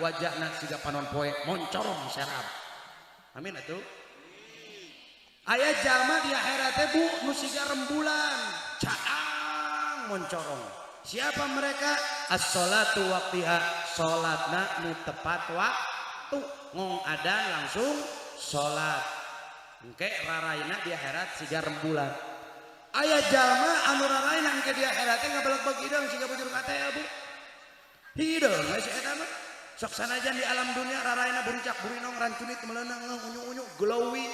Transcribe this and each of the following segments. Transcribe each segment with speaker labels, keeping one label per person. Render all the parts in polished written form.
Speaker 1: wajahna siga panon poe moncorong serab. Amin atuh. Aya jalma di akhirat teh bu nu siga rembulan caang moncorong. Siapa mereka? As-sholatu waqtiha, salatna nu tepat waktu, ngong adan langsung salat. Engke raraina di akhirat siga rembulan. Aya jalma anu raraina engke di akhirat teh ngabeleg-beleg hideung siga bujur katel bu. Hideung we si eta mah. Sok sanajan di alam dunia raraina buricak burinong rancunit meleunang unyu-unyu glowy.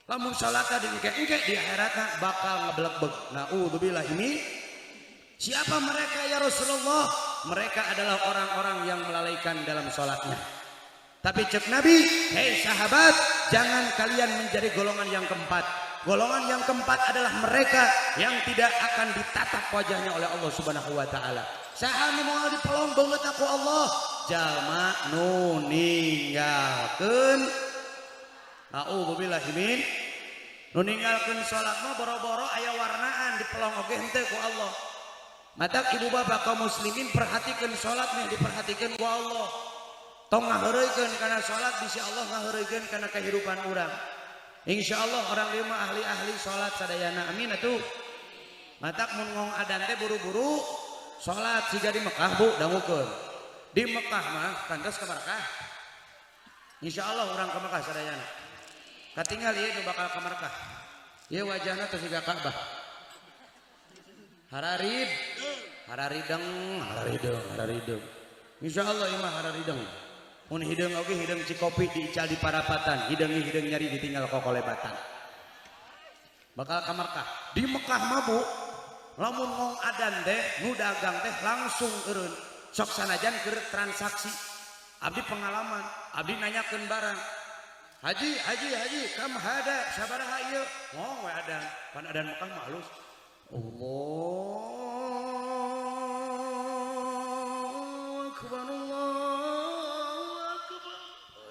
Speaker 1: Lamun salat di engke-engke di akhiratna bakal ngebeleg-beg. Naudzubillah ini. Siapa mereka ya Rasulullah? Mereka adalah orang-orang yang melalaikan dalam salatnya. Tapi cek Nabi, hei sahabat, jangan kalian menjadi golongan yang keempat. Golongan yang keempat adalah mereka yang tidak akan ditatap wajahnya oleh Allah Subhanahu wa taala. Saha nu moal dipelong beungeut ku Allah? Jalma nu ninggalkeun. Naudzubillah min. Nu ninggalkeun salat mah boro-boro aya warnaan dipelong oge henteu ku Allah. Matak ibu bapak kaum muslimin perhatikan salat nih, diperhatikan ku Allah. Tong ngaheureuykeun kana salat bisi Allah ngaheureuykeun kana kehidupan urang. Insyaallah orang lima ahli-ahli salat sadayana amin atuh. Matak mun ngong adan teh buru-buru salat siga di Mekah bu dangukeun. Di Mekah mah kantos ka Makkah. Insyaallah urang ka Mekah sadayana. Katingal ieu nu bakal ka Makkah. Ieu wajahna teh siga Ka'bah. Hararid, hararideng, hararideng, hararideng. Insyaallah ieu mah hararideng. Mun hideung oge hideung cikopi diical di parapatan, hideung hideung nyari ditinggal kokolebatan. Bakal ka Mekah. Di Mekah mah bu, lamun ngong adan teh nu dagang teh langsung eureun. Sok sanajan keur transaksi. Abdi pengalaman, abdi nanyakeun barang. Haji, haji, haji, kam hada sabaraha ieu? Ngong we adan. Pan adan Mekah mah alus. Allahu akbar, Allahu akbar.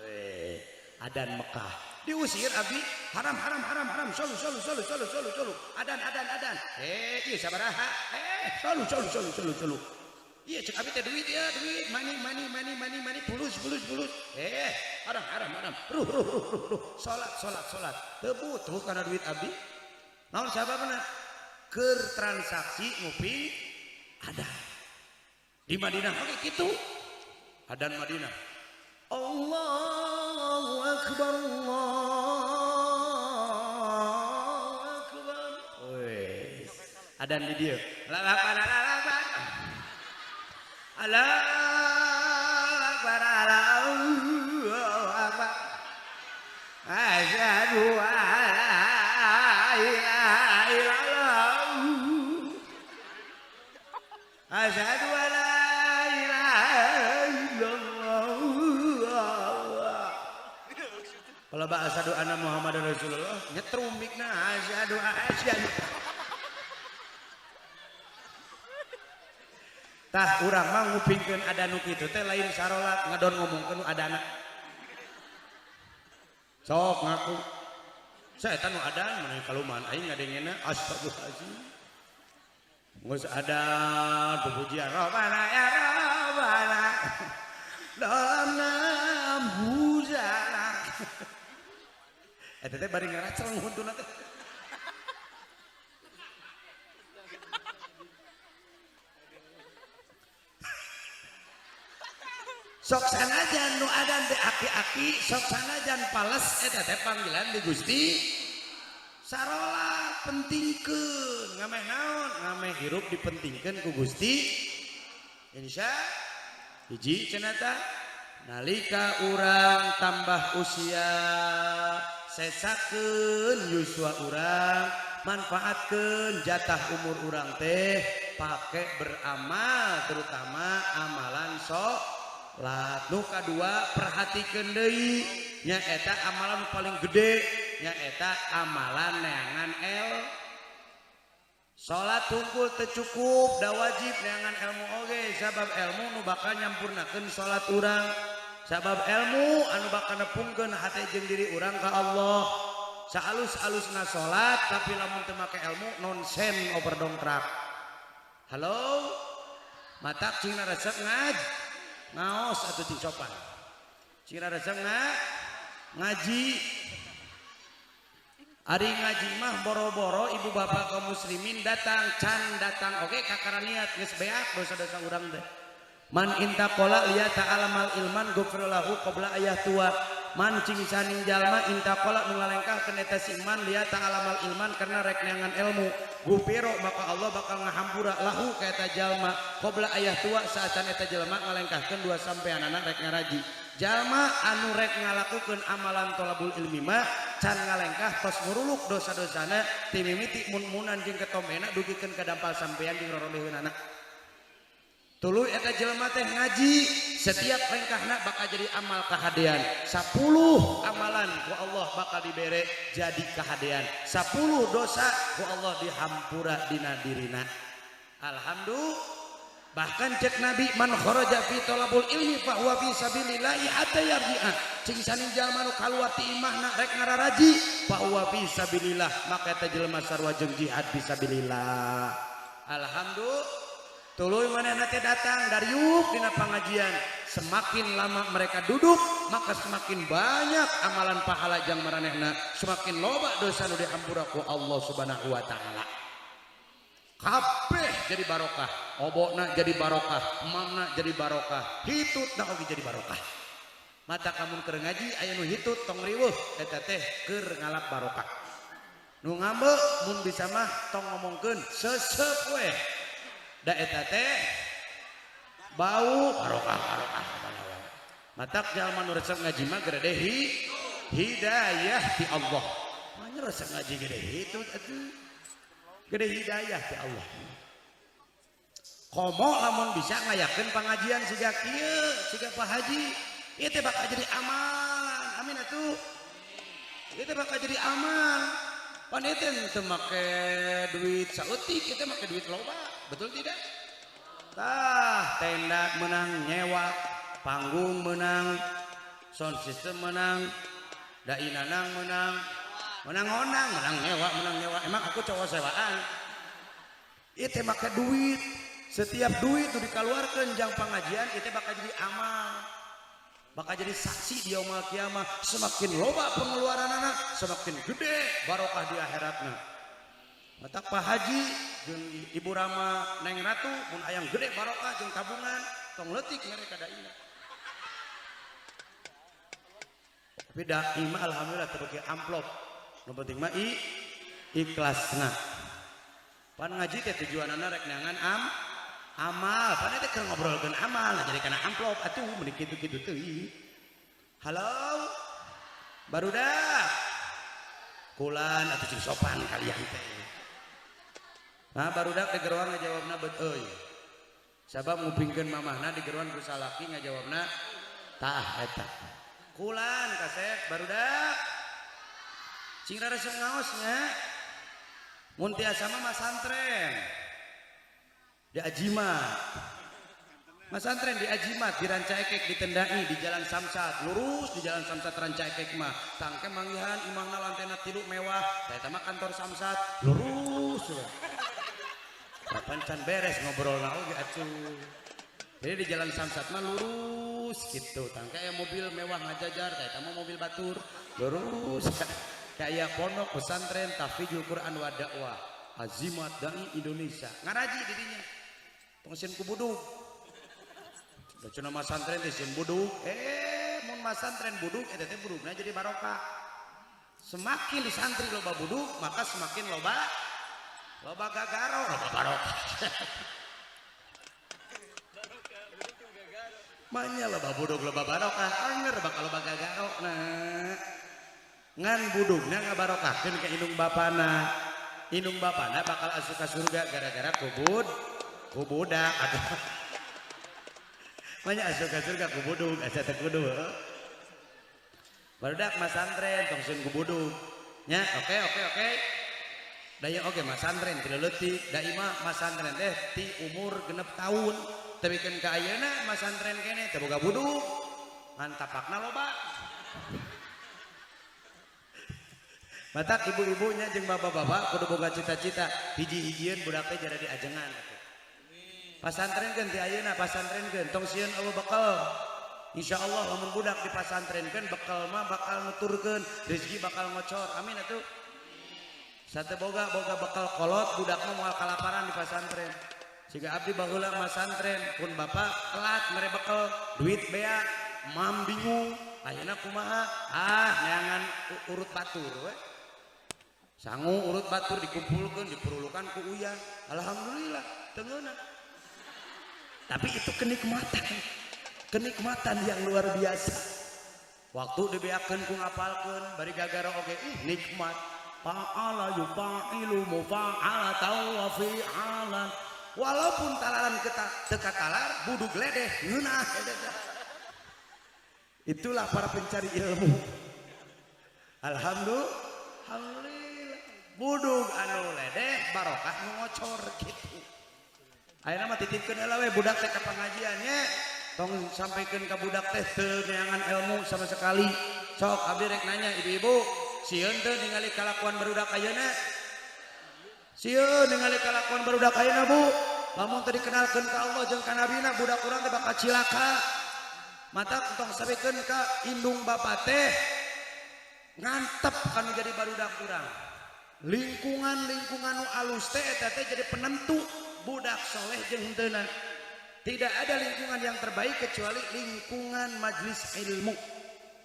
Speaker 1: Weh, adan Mekah diusir abdi, haram haram haram haram, solu solu solu solu solu solu, adan adan adan. Ieu sabaraha? Solu solu solu solu solu. Ieu cek abdi teh duit ya, duit, money money money money money, bulus bulus bulus. Haram haram haram. Ruh ruh ruh ruh ruh. Salat salat salat. Teu butuh kana duit abdi. Naon sababna? Keur transaksi ngopi ada di Madinah oke gitu adan Madinah Allahu akbar Allahu akbar. Wes adan di dieu la la la la la Allahu akbar Allahu akbar asyhadu an la ilaha illallah asyhadu an la ilaha illallah. Kalau bahasa asyhadu anna Muhammadar Rasulullah nyetrum mikna asyhadu asyhadu. Tah urang mah ngupingkeun ada nu kitu teh lain sarolat ngadon ngomongkeun nu adana. Sok ngaku. Saya eta nu adan mun kaluman aing ngadengena astagfirullahalazim. Geus adan pujian Rabbana ya Rabbana dalam namhuzana. Eta teh bari ngaracreng huntuna teh. Sok sanajan nu adan teh aki-aki, sok sanajan pales eta teh panggilan di Gusti. Sarolat pentingkeun, ngameh naon? Ngameh hirup dipentingkeun ku Gusti. Insya hiji cenah tah nalika urang tambah usia sesakeun yuswa urang, manfaatkeun jatah umur urang teh pake beramal, terutama amalan sholat. Nu kadua perhatikeun deui nyaeta amalan paling gede nyaeta amalan neangan el salat tungkul teu cukup da wajib neangan ilmu oge sabab ilmu nu bakal nyampurnakeun salat urang, sabab ilmu anu bakal nepungkeun hate jeung diri urang ka Allah. Saalus-alusna salat tapi lamun teu make ilmu nonsen overdongkrak. Halo, matak cing resep Ngaos atuh cing sopan. Cing rarasep ngaji. Ari ngaji mah boro-boro ibu bapak kaum muslimin datang can datang oke kakara niat geus beak dosa-dosa urang teh. Man intaqala liya ta'alamal ilman ghufira lahu qabla ayah tua. Man cing saning jalma intaqala nu ngalengkahkeun eta si iman liya ta'alamal ilman karena rek neangan ilmu gufiro maka Allah bakal ngahampura lahu ka eta jalma qabla ayah tua saacan eta jalma ngalengkahkeun dua sampeanana rek ngaraji. Jalma anu rek ngalakukeun amalan tolabul ilmi mah can ngalengkah tos nguruluk dosa-dosana ti mimiti mun-munan jeung ketombena dugikeun ka dampal sampean jeung rorobeheunana. Tuluy eta jelema teh ngaji setiap lengkahna bakal jadi amal kahadean. 10 amalan ku Allah bakal dibere jadi kahadean. 10 dosa ku Allah dihampura dina dirina. Alhamdulillah. Bahkan cek Nabi man kharaja fi talabul ilmi fa huwa fi sabilillahi hatta yarji'a. Cing saning jalma nu kaluar ti imahna rek ngararaji fa huwa fi sabilillah maka eta jelema sarua jeung jihad fi sabilillah. Alhamdulillah. Tuluy manehna teh datang dariuk dina pangajian. Semakin lama mereka duduk maka semakin banyak amalan pahala jang maranehna, semakin loba dosa nu dihampura ku Allah Subhanahu wa taala. Kabeh jadi barokah, obokna jadi barokah, mamna jadi barokah, hitutna oge jadi barokah. Mata kamun keur ngaji aya nu hitut tong riweuh eta teh keur ngalap barokah. Nu ngambek mun bisa mah tong ngomongkeun sesep we. Da eta teh bau barokah barokah. Matak jalma nu resep ngaji mah gede hidayah ti Allah. Manya resep ngaji gede hitut atuh. Gede hidayah ti Allah. Komo lamun bisa ngayakeun pangajian siga kieu, siga Pak Haji, ieu teh bakal jadi amalan. Amin atuh. Ieu teh bakal jadi amal. Pan ieu teh teu make duit saeutik, ieu teh make duit loba. Betul tidak? Tah, tenda menang nyewa, panggung menang, sound system menang, dai nanang menang, menang onang, menang nyewa, menang nyewa. Emang aku cowok sewaan. Ieu teh make duit. Setiap duit itu dikeluarkan jang pengajian, itu bakal jadi amal, bakal jadi saksi di yaumul kiamah. Semakin loba pengeluaran anak, semakin gede barokah di akhiratna. Matak Pak Haji jeung Ibu Rama Neng Ratu mun hayang gede barokah jeung tabungan, tong leutik mere ka daina. Tapi dai mah alhamdulillah teu beuki amplop. Nu penting mah ikhlasna. Pan ngaji teh tujuanana rek neangan amal, pan teh keur ngobrolkeun amal, nah jadi kana amplop atuh mun kitu-kitu teuing. Halo. Barudak. Kulan atuh cing sopan kalian teh. Nah barudak di geroan ngajawabna bet euy. Sabab ngupingkeun mamahna di geroan ku salaki ngajawabna tah eta. Kulan kasep barudak. Cing raresep ngaos nya. Mun tiasa mah masantren. Di Ajimat. Masantren di Ajimat, di Rancaekek ditendai di Jalan Samsat, lurus di Jalan Samsat Rancaekek mah. Tangke manggihan imahna lantena 3 mewah, eta mah kantor Samsat, lurus. Kapan can beres ngobrolna oge atuh. Jadi di Jalan Samsat mah lurus gitu. Tangke aya mobil mewah ngajajar, eta mah mobil batur, lurus. Kayak pondok pesantren Tahfidzul Quran wa Dakwah Azimat Dai Indonesia. Ngaraji didinya. Tong sieun ku buduk. Da cenah masantren teh sieun buduk. Mun masantren buduk eta teh budukna jadi barokah. Semakin di santri loba buduk, maka semakin loba gagaro, loba barokah. Manya loba buduk loba barokah, anger bakal loba gagaro nah. Ngan budukna ngabarokahkeun ka indung bapana. Indung bapana bakal asup ka surga gara-gara kubudak atuh. Banyak asup ka surga kubuduk asa teh kudu. Barudak masantren tong sieun kubuduk. Nya oke. Daya oge masantren ti leutik, da imah masantren teh ti umur 6 tahun. Tebikeun ka ayeuna masantren keneh teu boga buduk. Ngan tapakna loba. Matak ibu-ibunya jeung bapak-bapak kudu boga cita-cita hiji-hijieun budak teh jadi ajengan. Pasantrenkeun ti ayeuna pasantrenkeun tong sieun eueuh bekal. Insyaallah lamun budak dipasantrenkeun bekal mah bakal nuturkeun, rezeki bakal ngocor. Amin atuh. Sate boga boga bekal kolot budak mah moal kalaparan di pasantren. Siga abdi baheula masantren pun bapak telat mere bekal duit beak, mam bingung. Ayeuna kumaha? Ah, neangan urut batur we. Sangu urut batur dikumpulkeun diperulukan ku uyah. Alhamdulillah teu ngeunah. Tapi itu kenikmatan. Kenikmatan yang luar biasa. Waktu dibeakeun ku ngapalkeun bari gagara oge ih nikmat. Fa'ala yufa'ilu mufa'alatan wa fi'alan. Walaupun talaran teu katalar budug ledeh ngeunah. Itulah para pencari ilmu. Alhamdulillah. Budug anu ledeh barokah nu ngocor kitu. Ayeuna mah titipkeun heula we budak teh ka pengajian nya. Tong sampaikan ka budak teh teu neangan ilmu sama sekali. Sok abdi rek nanya ibu-ibu, sieun teu ningali kalakuan barudak ayeuna? Sieun ningali kalakuan barudak ayeuna Bu? Lamun teu dikenalkeun ka Allah jeung ka nabina budak urang teh bakal cilaka. Mata tong sampaikan ka indung bapa teh ngantep kanu jadi barudak urang. Lingkungan-lingkungan nu alus teh eta teh jadi penentu budak soleh jeung henteuna. Tidak ada lingkungan yang terbaik kecuali lingkungan majelis ilmu.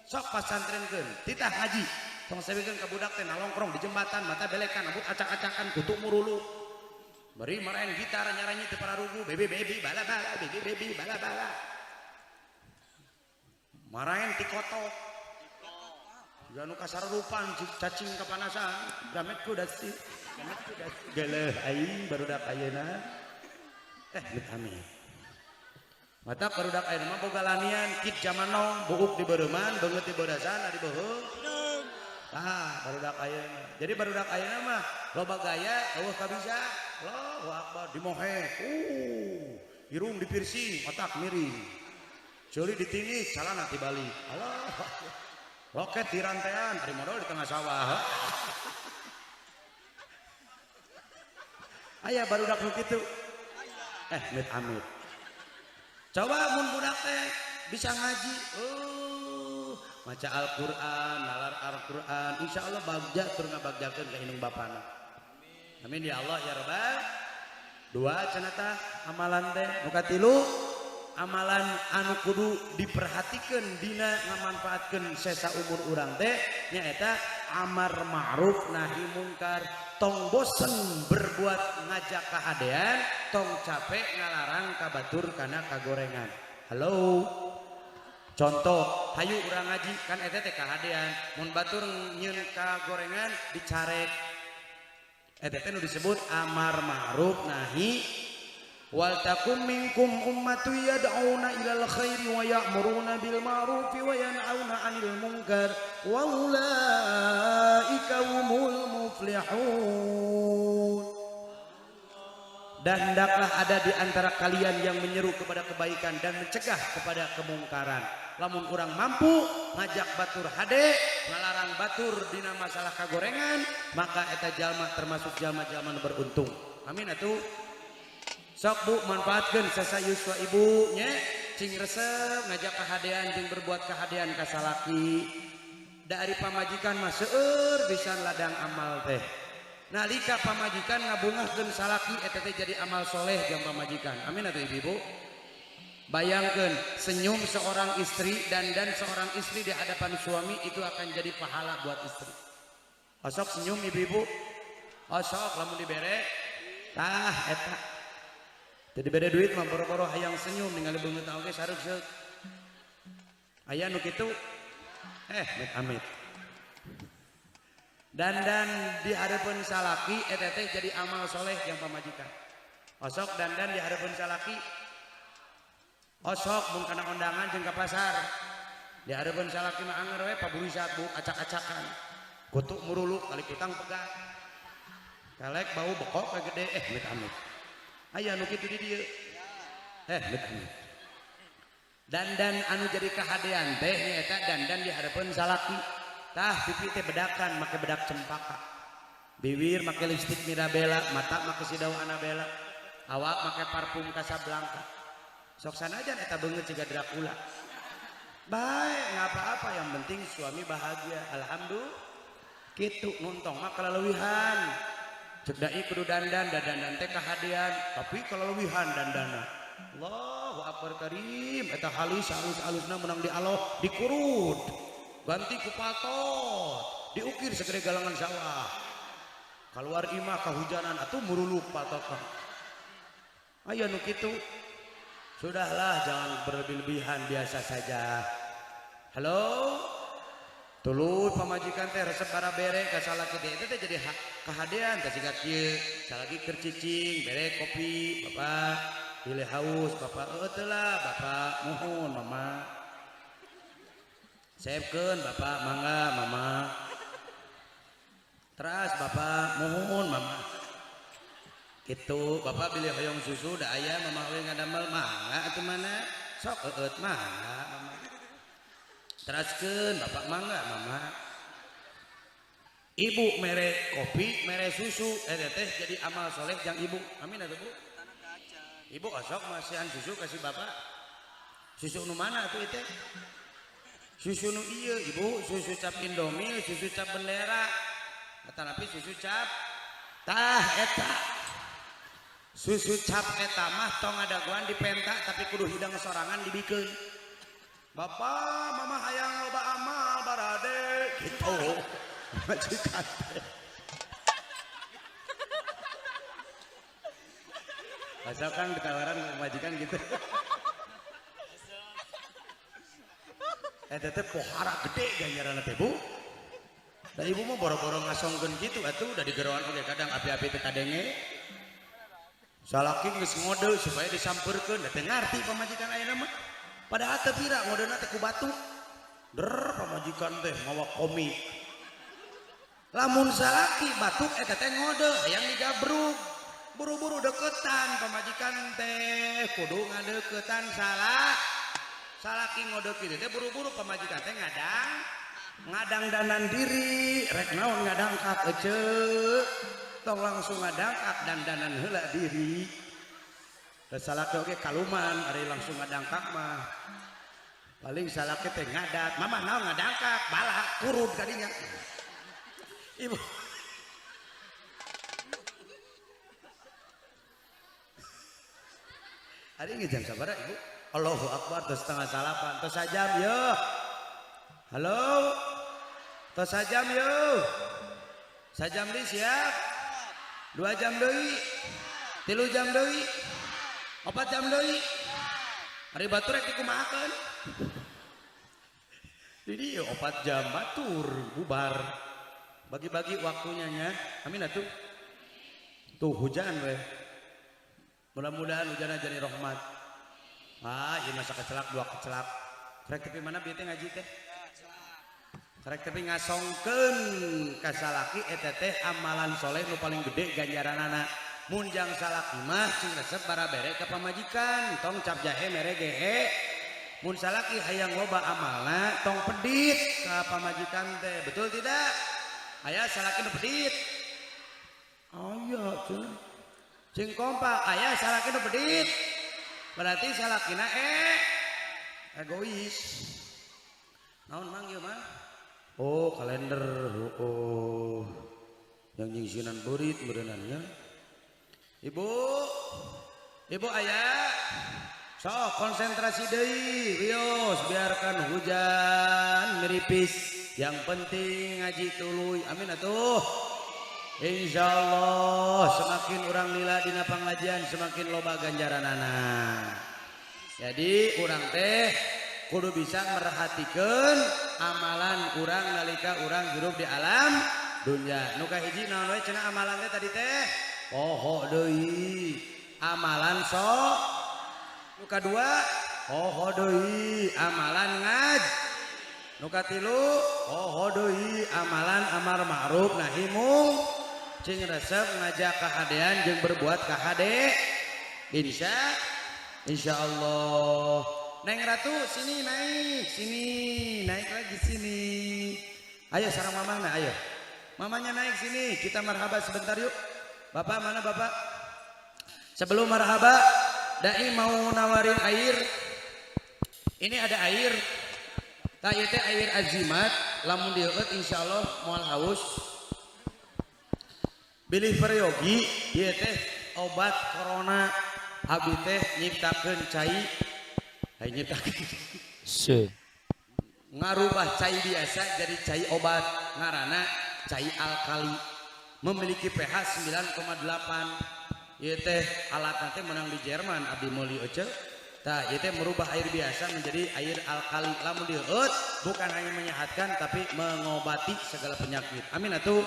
Speaker 1: Sok pasantrenkeun, titah ngaji. Tong sampaikan ka budak teh nalongkrong di jembatan, mata belekan, rambut acak-acakan, kutu murulu. Bari maraen gitar nyaranyi teu pararugu, bebe bebi bala bala, bebe bebi bala bala. Maraen ti kotok. Jiga nu kasarupan cacing kapanasan, gamet ku dasi. Gamet ku dasi. Geuleuh aing barudak ayeuna. Amit amin. Mata barudak ayeuna mah boga lanian kit jaman now buuk di beureuman beungeut di beudasan ari beuheung. Tah barudak ayeuna. Jadi barudak ayeuna mah loba gaya eueuh kabisa. Allahu akbar dimohe. Irung dipiercing, otak miring. Ceuli ditinggi, calana tibalik. Allah. Loket di rantean, ari modal di tengah sawah. Aya barudak nu kitu. Amit amit. Coba mun budak teh bisa ngaji, maca Al-Qur'an, nalar Al-Qur'an, insyaallah bagja tur ngabagjakeun ka indung bapana. Amin ya Allah ya Rabbal. Dua cenah tah amalan teh, nu katilu amalan anu kudu diperhatikeun dina ngamanfaatkeun sesa umur urang teh nyaeta amar ma'ruf nahi mungkar. Tong bosen berbuat ngajak kahadean, tong capek ngalarang ka batur kana kagorengan. Halo. Contoh, hayu urang ngaji kan eta teh kahadean, mun batur nyieun kagorengan dicarek. Eta teh nu disebut amar ma'ruf nahi. Wal takum minkum ummatu yad'una ilal khairi wa ya'muruna bil ma'rufi wa yanhauna 'anil munkar wa ulaika humul muflihun. Dan hendaklah ada di antara kalian yang menyeru kepada kebaikan dan mencegah kepada kemungkaran. Lamun kurang mampu ngajak batur hade, ngalarang batur dina masalah kagorengan, maka eta jalma termasuk jalma-jalma nu beruntung. Amin atuh. Sok bu manfaatkeun sesa yuswa ibu nya cing resep ngajak kahadean jeung berbuat kahadean ka salaki. Da ari pamajikan mah seueur pisan ladang amal teh. Nalika pamajikan ngabungahkeun salaki eta teh jadi amal soleh jeung pamajikan. Amin atuh ibu-ibu. Bayangkeun senyum seorang istri dan seorang istri di hadapan suami itu akan jadi pahala buat istri. Osok senyum ibu-ibu. Osok lamun dibere tah eta. Jadi beda duit mah boro-boro hayang senyum ningali beungeut oge sareuk-seuk. Aya nu kitu? Amit amit. Dandan di hareupeun salaki eta teh jadi amal soleh jeung pamajikan. Osok dandan di hareupeun salaki. Osok mun kana undangan jeung ka pasar. Di hareupeun salaki mah anger we paburisat bu acak-acakan. Kutu muruluk kali kutang pegat. Kalek bau bekok we gede amit amit. Aya nu kitu di dieu. Amit amit. Dandan anu jadi kahadean teh nyaeta dandan di hareupeun salaki. Tah pipi teh bedakan make bedak cempaka. Bibir make lipstik Mirabella, mata make sidau Anabella. Awak make parfum Casablanca. Sok sanajan eta beungeut siga Dracula. Baik, nggak apa-apa, yang penting suami bahagia. Alhamdulillah. Kitu nuntong mah kalalewihan. Cek dai kudu dandan, da dandan teh kahadean, tapi kalalewihan dandana. Allahu akbar karim, eta halis halus-halusna menang di aloh, dikurut. Ganti ku patot, diukir segede galangan sawah. Keluar imah kahujanan atuh muruluk patot. Aya nu kitu. Sudahlah, jangan berlebih-lebihan, biasa saja. Halo? Tuluy pamajikan teh resep bara bere ka salaki teh eta teh jadi kahadean teh siga kieu. Salaki keur cicing, bere kopi, bapak pilih haus, bapak heueuh teu lah, bapak muhun mama. Seepkeun bapak mangga mama. Teras bapak muhun mama. Gitu, bapak bilih hoyong susu da aya mama we ngadamel mangga atuh mana? Sok eueut mangga mama. Teraskeun bapak mangga mama. Ibu mere kopi, mere susu, eta teh jadi amal soleh jang ibu. Amin atuh Bu. Ibu osok masihan susu kasih bapak. Susu nu mana atuh ieu teh? Susu nu ieu ibu, susu cap Indomie, susu cap bendera. Tetapi susu cap tah eta. Susu cap eta mah tong ngadagoan dipenta tapi kudu hidang sorangan dibikeun. Bapak, mama hayang loba amal barade gitu. Majikan teh. Asalkan ditawaran ke majikan gitu. Eta teh pohara gede ganjaranna teh Bu. Da ibu mah boro-boro ngasongkeun kitu atuh da digeroan oge kadang api-api teh kadenge. Salaki geus ngode supaya disampeurkeun, da teu ngarti pamajikan ayeuna mah. Padahal teu pira ngodena teh ku batu. Der pamajikan teh mawa komik. Lamun salaki batuk eta teh ngode hayang digabrug. Buru-buru deketan pamajikan teh kudu ngadeukeutan salah. Salaki ngode kitu teh buru-buru pamajikan teh ngadang danan diri, rek naon ngadangkak eceu. Tong langsung ngadangkak dandanan heula diri. Da salaki oge kaluman ari langsung ngadangkak mah. Paling salaki teh ngadat, mama naon ngadangkak, bala kurud kadinya. Ibu. Ari geus jam sabaraha ibu? Allahu akbar, tos 7:30, tos sajam yo. Halo? Tos sajam yo. Sajam deui siap? 2 jam deui, 3 jam deui, 4 jam deui. Ari batur rek dikumahakeun? Di dieu 4 jam batur bubar. Bagi-bagi waktunya nya. Amin atuh. Tuh hujan weh. Mudah-mudahan hujanna jadi rahmat. Ah, ieu masa kecelak 2 kecelak. Rek tepi mana bieu teh ngaji teh? Rek tepi ngasongkeun ka salaki eta teh amalan soleh nu paling gede ganjaranana. Mun jang salaki mah cing resep barabere ka pamajikan, tong cap jahe mere gehe. Mun salaki hayang loba amalna tong pedit ka pamajikan teh, betul tidak? Aya salaki nu pedit. Aya cenah. Cing kompak, aya salaki nu pedit. Berarti salakina egois. Naon mang ieu mah? Oh kalender, oh yang nyingsinan burit berenangnya. Ibu, ibu ayah, so konsentrasi deui, wios biarkan hujan meripis. Yang penting ngaji tuluy, amin atuh. Insya Allah semakin orang lila dina pengajian semakin loba ganjaranana. Jadi urang teh kudu bisa merhatikan amalan urang nalika urang hirup di alam dunia. Nu kahiji naon we cenah amalan teh tadi teh? Poho deui. Amalan sok. Nu kadua poho deui amalan ngaj. Nu katilu poho deui amalan amar ma'ruf nahi mungkar. Cing resep ngajak kahadean jeung berbuat kahade. Insya Allah. Neng Ratu sini naik, sini naik lagi sini. Ayo sarang mamahna, ayo. Mamanya naik sini, kita marhaba sebentar yuk. Bapak mana bapak? Sebelum marhaba, dai mau nawarin air. Ini ada air. Tah ieu teh air azimat, lamun dieueut insyaallah moal haus. Bilih peryogi ieu teh obat corona. Abi teh nyiptakeun cai. Hai nyiptakeun.
Speaker 2: Se.
Speaker 1: Ngarubah cai biasa jadi cai obat, ngaranna cai alkali. Memiliki pH 9,8. Ieu teh alatna teh menang di Jerman abdi meuli ece. Tah ieu teh merubah air biasa menjadi air alkali. Lamun dieueut bukan hanya menyehatkan tapi mengobati segala penyakit. Amin atuh.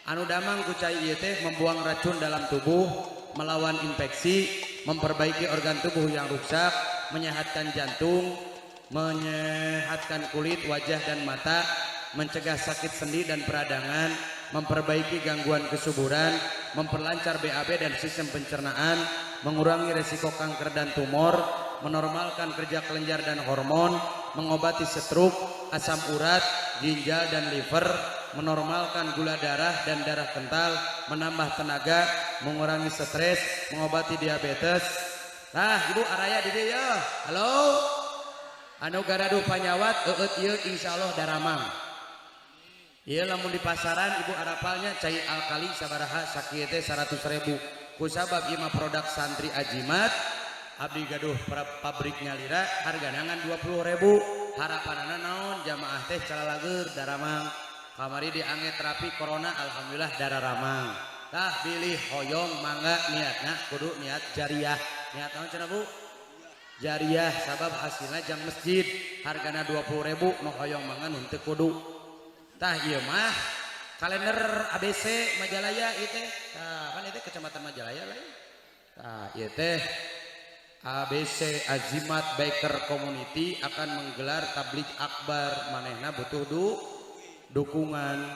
Speaker 1: Anu damang ku cai ieu teh membuang racun dalam tubuh, melawan infeksi, memperbaiki organ tubuh yang rusak, menyehatkan jantung, menyehatkan kulit, wajah dan mata, mencegah sakit sendi dan peradangan, memperbaiki gangguan kesuburan, memperlancar BAB dan sistem pencernaan, mengurangi resiko kanker dan tumor, menormalkan kerja kelenjar dan hormon, mengobati stroke, asam urat, ginjal dan liver, menormalkan gula darah dan darah kental, menambah tenaga, mengurangi stres, mengobati diabetes. Nah, ibu araya di dieu ya. Halo. Anu garaduh panyawat eueut ieu insyaallah daramang. Ieu lamun di pasaran ibu arapalnya cai alkali sabaraha sakieu teh 100.000. Kusabab ieu mah produk santri ajimat, abdi gaduh pabriknya lira hargana ngan 20.000. Harapanana naon jamaah teh calalageur daramang. Kamari diangge terapi corona alhamdulillah dararamang. Tah bilih hoyong mangga niatna kudu niat jariah. Niat naon cenah Bu? Jariah sabab hasilna jang masjid hargana 20.000 nu hoyong mangga nu teu kudu. Tah ieu mah kalender ABC Majalaya ieu teh. Tah kan ieu teh kecamatan Majalaya lain. Tah ieu teh ABC Azimat Biker Community akan menggelar tabligh akbar, manehna butuh dukungan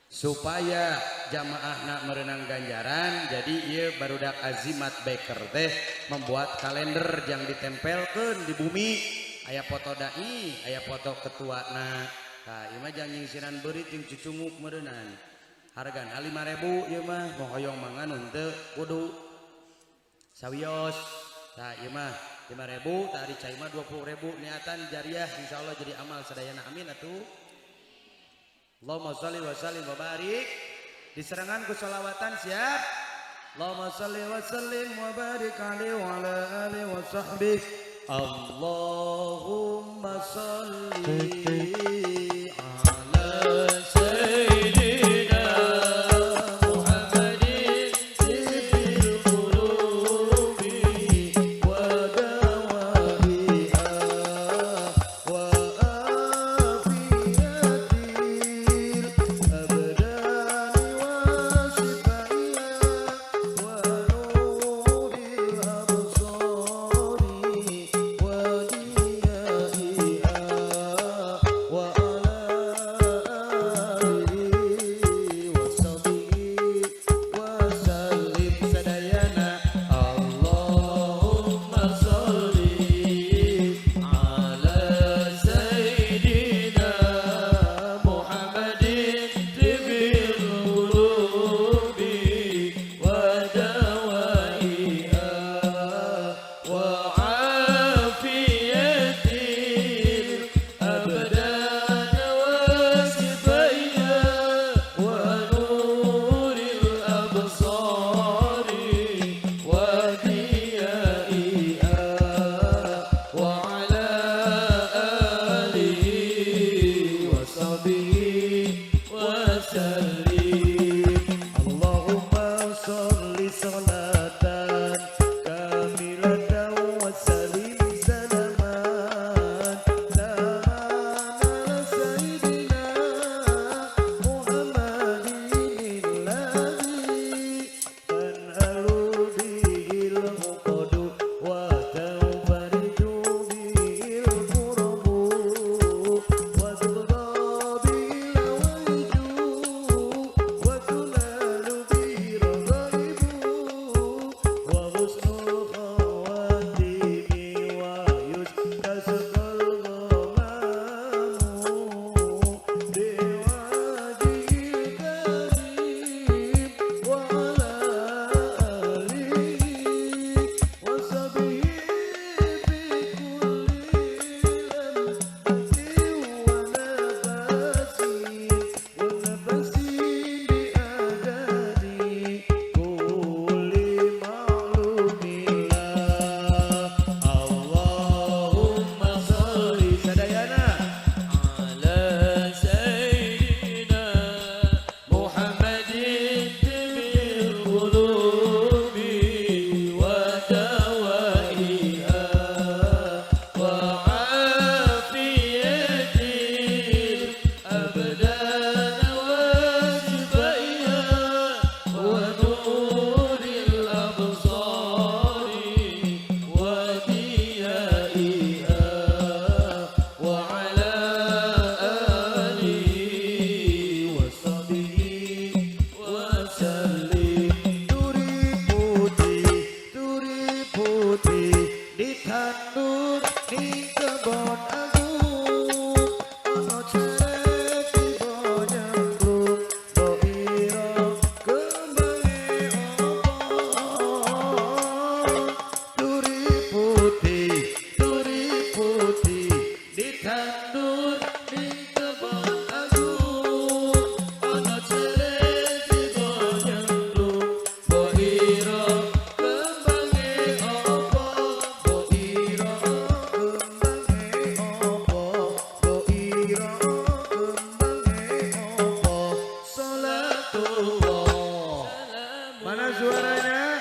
Speaker 1: supaya jamaahna merenang ganjaran. Jadi ieu barudak Azimat Biker teh membuat kalender yang ditempelkeun di bumi, aya foto dai, aya foto ketuana. Tah ieu mah jang nyingsiran beurit jeung cucunguk meureunnan. Hargana 5.000 ieu mah, mau hoyong mangan henteu kudu sawios. Tah ieu mah 5.000, tah ari cai mah 20.000, niatan jariah insyaallah jadi amal sadayana, amin atuh. Allahumma sholli wa sallim wa barik. Diserangan ku sholawatan siap. Allahumma sholli wa sallim wa barik alaihi wa ala alihi wa sahbihi. Allahumma sholli ala sayyidina Muhammadin tibbil qulubi wa dawa'iha wa afiyatil abdani wa shifaiha wa nuril absari wa diyaiha wa Mana suaranya?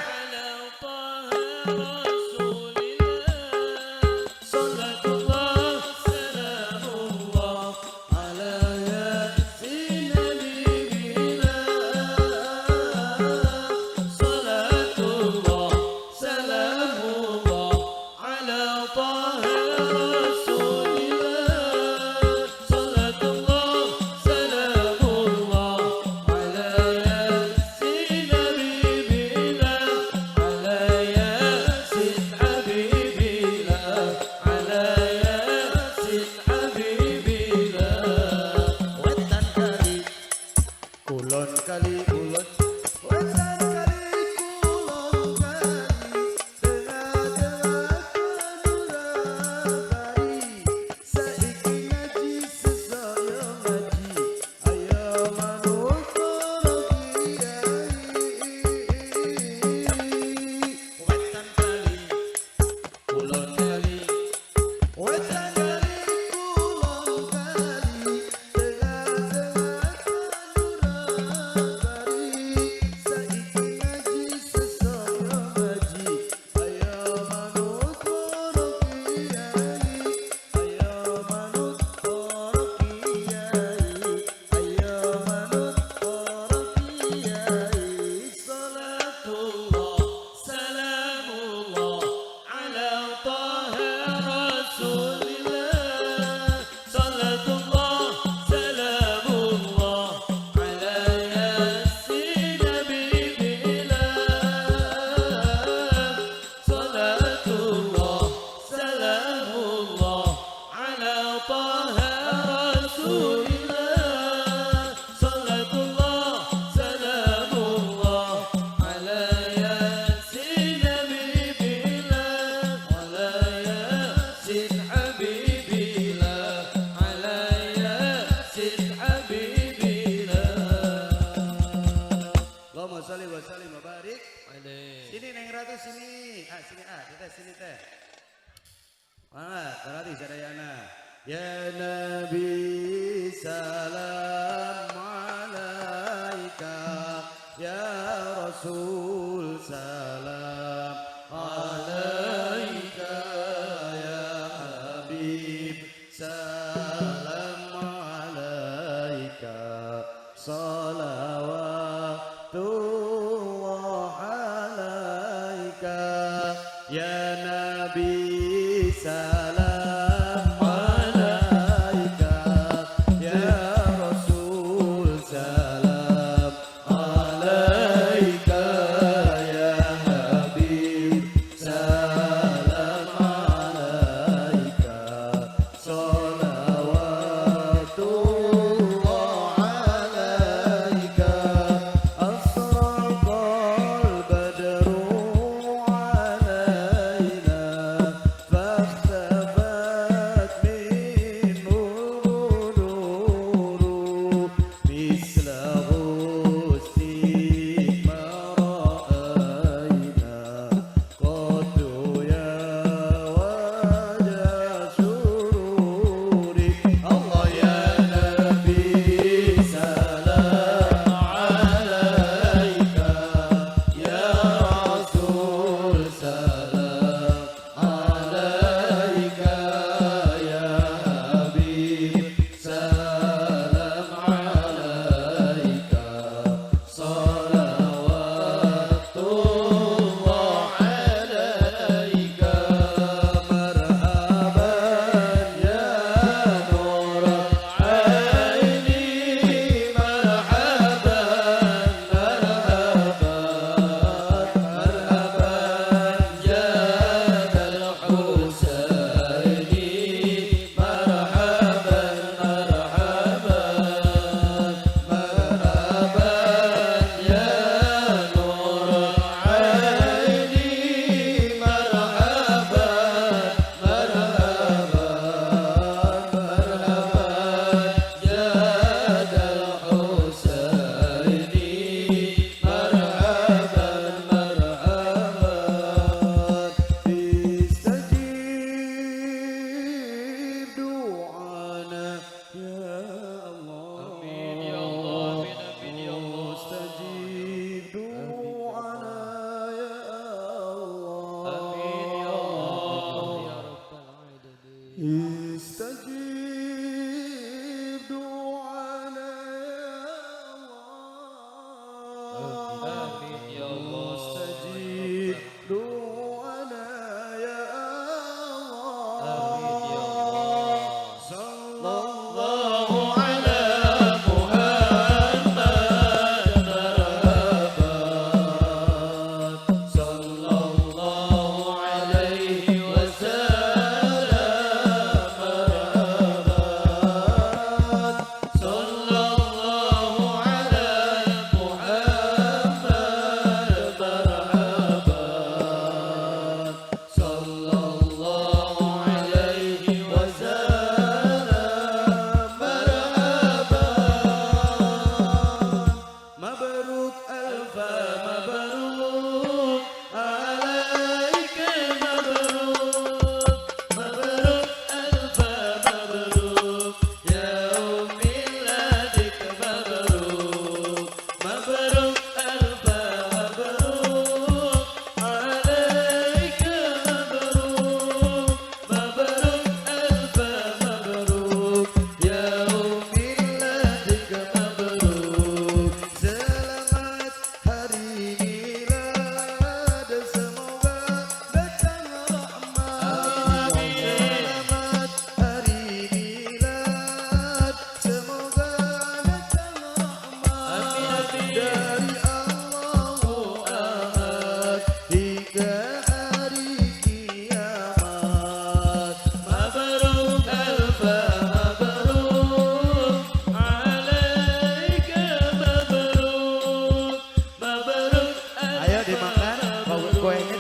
Speaker 1: Sini Neng Ratu sini. Ah sini ah, kita sini teh. Ah, berarti sadayana. Ya Nabi salam alaika, ya Rasul salam alaika, ya Habib salam alaika, salawatullah alaika, ya Nabi salam alaika, ya Rasul salam alaika, ya Habib salam alaika, salawatullah alaika, asraqal badru alaina fakhtar.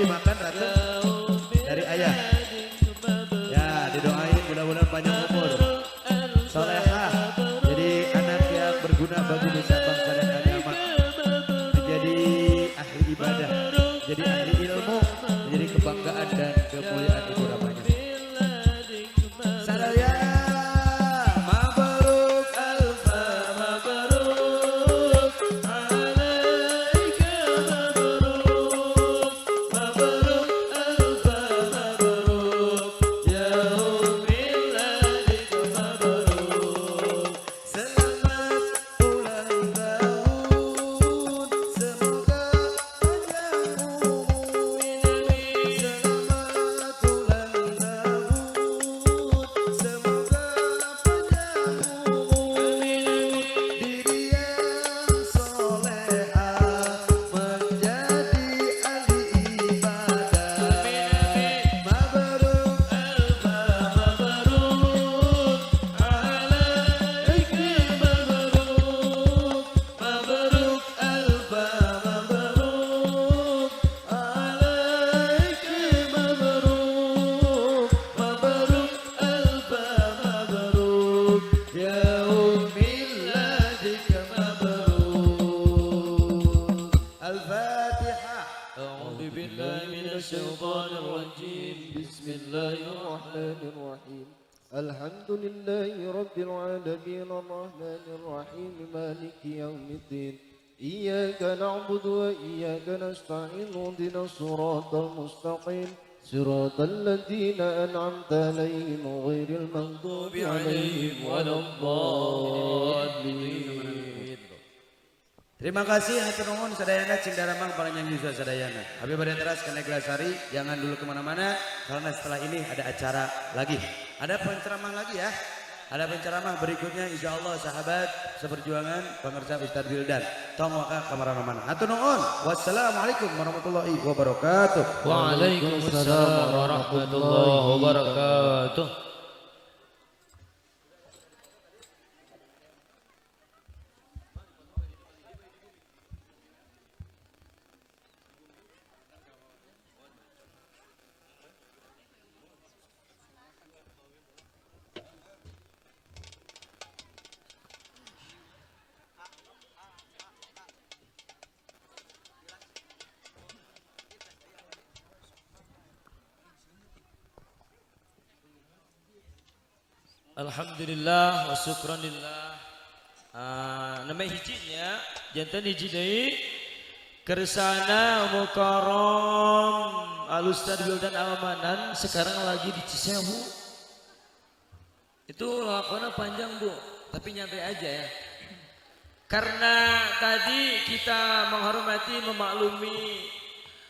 Speaker 1: dimakan Ratu dari ayah. Ya, didoain mudah-mudahan panjang umur. Solehah, jadi anak yang berguna bagi nusa bangsa dan agama. Menjadi ahli ibadah, jadi ahli ilmu, menjadi kebanggaan dan kemuliaan ibu ramanya. Sadaya mabruk alfa mabruk alaika mabruk mabruk alfa mabruk ya miladik mabruk. Selamat ulang tahun, semoga panjang umur. Selamat ulang tahun, semoga panjang umur. Diri yang soleha menjadi ahli ibadah. Mabruk alfa mabruk alaika mabruk mabruk alfa mabruk alaika mabruk mabruk alfa mabruk ya miladik mabruk. Al-Fatihah.
Speaker 2: أعوذ بالله من الشيطان الرجيم. بسم الله الرحمن الرحيم. الحمد لله رب العالمين الرحمن الرحيم مالك يوم الدين. إياك نعبد وإياك نستعين اهدنا الصراط المستقيم صراط الذين أنعمت عليهم غير المغضوب عليهم ولا الضالين.
Speaker 1: Terima kasih hatur nuhun sadayana cing daramang paranjang yuswa sadayana. Abi bade teras ka Neglasari, jangan dulu kemana-mana karena setelah ini ada acara lagi. Ada penceramah lagi ya. Ada penceramah berikutnya insyaallah sahabat seperjuangan pemirsa Ustadz Wildan. Tong waka kamana-mana. Hatur nuhun. Wassalamualaikum warahmatullahi wabarakatuh.
Speaker 2: Waalaikumsalam warahmatullahi wabarakatuh. Alhamdulillah wa syukranillah. Nama hijinya jantan hiji deui kersana Mukarram Al Ustaz Wildan Almanan sekarang lagi di Cisewu. Itu lakonnya panjang Bu, tapi nyantai aja ya. Karena tadi kita menghormati memaklumi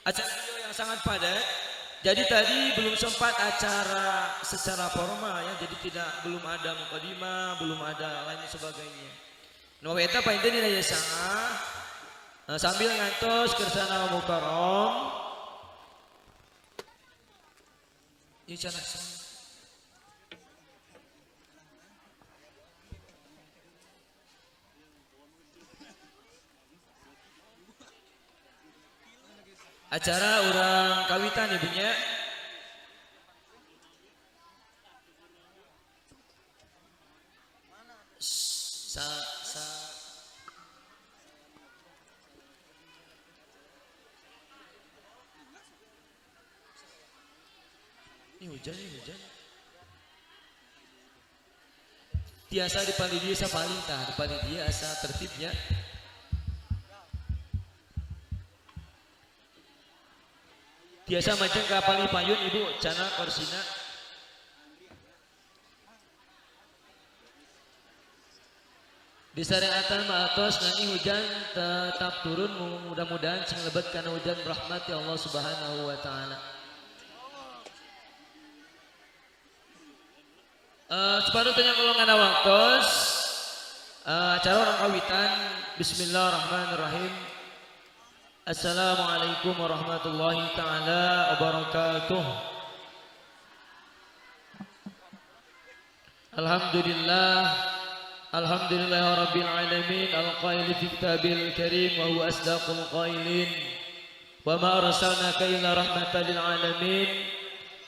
Speaker 2: acara yang sangat padat. Jadi tadi belum sempat acara secara formal ya, jadi tidak belum ada mukadimah, belum ada lain sebagainya. Nu eta painten dina ieu sangah sambil ngantos kersana Mukarram. Ieu cenah acara orang kawitan ibunya. Sa sa ini hujan, ini hujan. Tiasa di panitia paling tah, di panitia asa tertibnya. Tiasa majeng ka payun ibu cana korsina. Di sareatan ma'atos nani hujan tetap turun, mudah-mudahan sing lebet kana hujan rahmat ya Allah Subhanahu wa taala. Separuh tanya kalau ngana waktos acara orang kawitan. Bismillahirrahmanirrahim. Assalamualaikum warahmatullahi taala wabarakatuh. Alhamdulillah, alhamdulillah rabbil alamin, al-qaili fi kitabil karim wa huwa asdaqul qailin. Wa ma arsalnaka illa rahmatan lil alamin.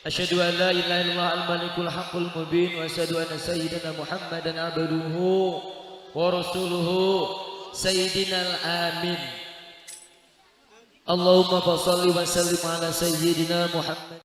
Speaker 2: Asyhadu an la ilaha illallah al-malikul haqqul mubin wa asyhadu anna sayyidina Muhammadan abduhu wa rasuluhu sayyidinal amin. Allahumma shalli wa sallim ala sayyidina Muhammad.